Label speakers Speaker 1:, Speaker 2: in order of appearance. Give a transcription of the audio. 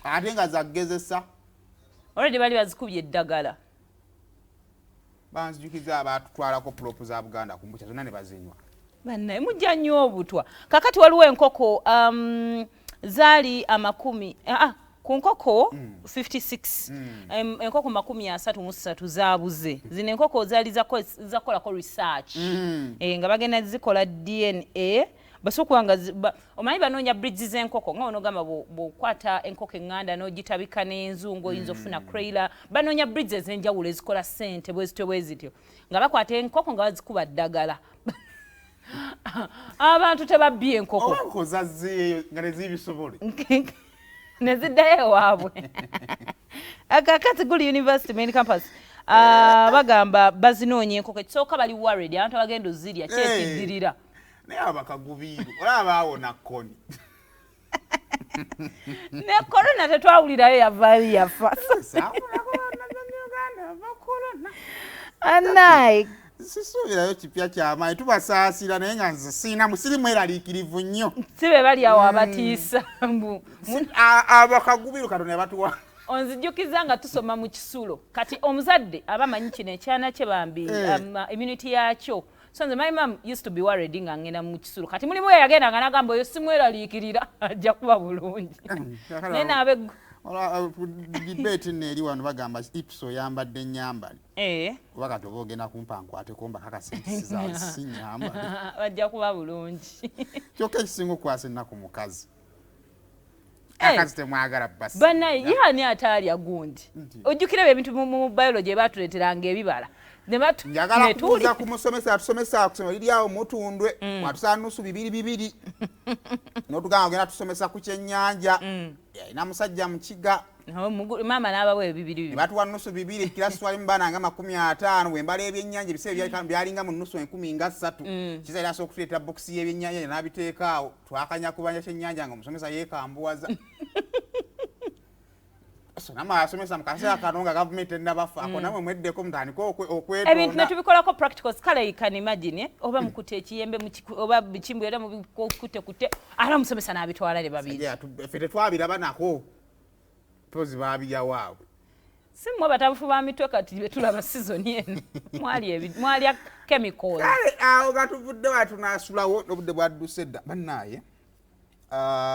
Speaker 1: Ate nga zagezesa.
Speaker 2: Already bali bazikubye eddagala.
Speaker 1: Banzijukiza abatutwalako prop za Buganda ku mbukya zonna ne bazinywa.
Speaker 2: Bannaye, mujja nnyo obutwa. Kakati waliwo enkoko zaali amakumi ku nkoko 56, enkoko 33 zabuze. Zino enkoko zaali zakolako research, nga bagenda zikola DNA, basobola okuba nga omanyi banoonya breeds z'enkoko, nga onogamba bw'okwata enkoko eŋŋanda n'ogitabika n'enzungu, oyinza ofuna Kuroiler. Banoonya breeds ez'enjawulo ezikola ssente bwe zityo bwe zityo, nga bakwata enkoko nga bazikuba ddagala. Abantu tebabbye enkoko.
Speaker 1: Oba enkoko zazzeeyo nga nezibisobole.
Speaker 2: Ne ziddayo ewaabwe. Kakati guli university main campus, bagamba bazinoonya enkoko. Ekisooka bali worried abantu abagenda ozirya kyekiddirira.
Speaker 1: Naye abakagubiiru olaba baawona koni.
Speaker 2: Ne corona tetwawulirayo yavaayo yafa. Anaye.
Speaker 1: Sisuubirayo kipya kyamaanyi, tubasaasira, naye nga nze siina siri mweraliikirivu nnyo.
Speaker 2: Si be bali awo abatiisa mbu
Speaker 1: Abakagubiru Katonda yabatuwa.
Speaker 2: Onzijukiza nga tusoma mu kisulo. Kati omuzadde aba amanyi kino ekyana kye bambi, immunity yakyo. So nze, my mom used to be worried nga ngenda mu kisulo. Kati mulimu yagenda nga nagamba, "Oyo simweraliikirira, ajja kuba bulungi." Naye naabe.
Speaker 1: Debate nno eri wano, bagamba ipso yambadde nyambale. Oba kati oba ogenda kumpa nkwateko mbakakase nti si nyambale.
Speaker 2: Bajja kuba bulungi.
Speaker 1: Kyokka ekisinga okukwasa ennaku mukazi. Akazi temwagala basi.
Speaker 2: Bannaye, ye ani ataalya gundi? Ojjukira ebyo ebintu mu biology ebatuleeteranga ebibala ne
Speaker 1: Njagala kubuuza ku musomesa atusomesa kusoma liri awo mutundwe, watusala nusu bibiri bibiri n'otugamba ogenda tusomesa ku kyennyanja. Yalina musajja mukiga.
Speaker 2: Maama n'abawa ebibiri
Speaker 1: Ne
Speaker 2: bibiri.
Speaker 1: Batuwa nusu bibiri, kirasi twalimu baana nga 50. Bwembala ebyennyanja ebiseera byalinga mu nusu 1030. Kiza era asobola okutuleetera bokisi y'ebyennyanja n'abiteeka awo, twakanya kubanja kyennyanja nga omusomesa yeekambuwaza. So namwe asomesa mu kaseera kano nga gavumenti tennabafaako, namwe mweddeko mutandike
Speaker 2: Ebintu
Speaker 1: okwetonda.
Speaker 2: Ne tubikolako practicals. Kale you can imagine, eh? Oba mukute ekiyembe oba bikimbu era mubikutekute, ate omusomesa n'abitwala ne babiri.
Speaker 1: Ffe tetwabiraba nako, pozi babirya waabwe.
Speaker 2: Si mmwe batabufu ba mitwe. Kati betulaba season eno mwalya chemicals.
Speaker 1: Kale awo nga tuvudde wa tunasulawo, n'obudde bwadduse dda bannaaye. Ah,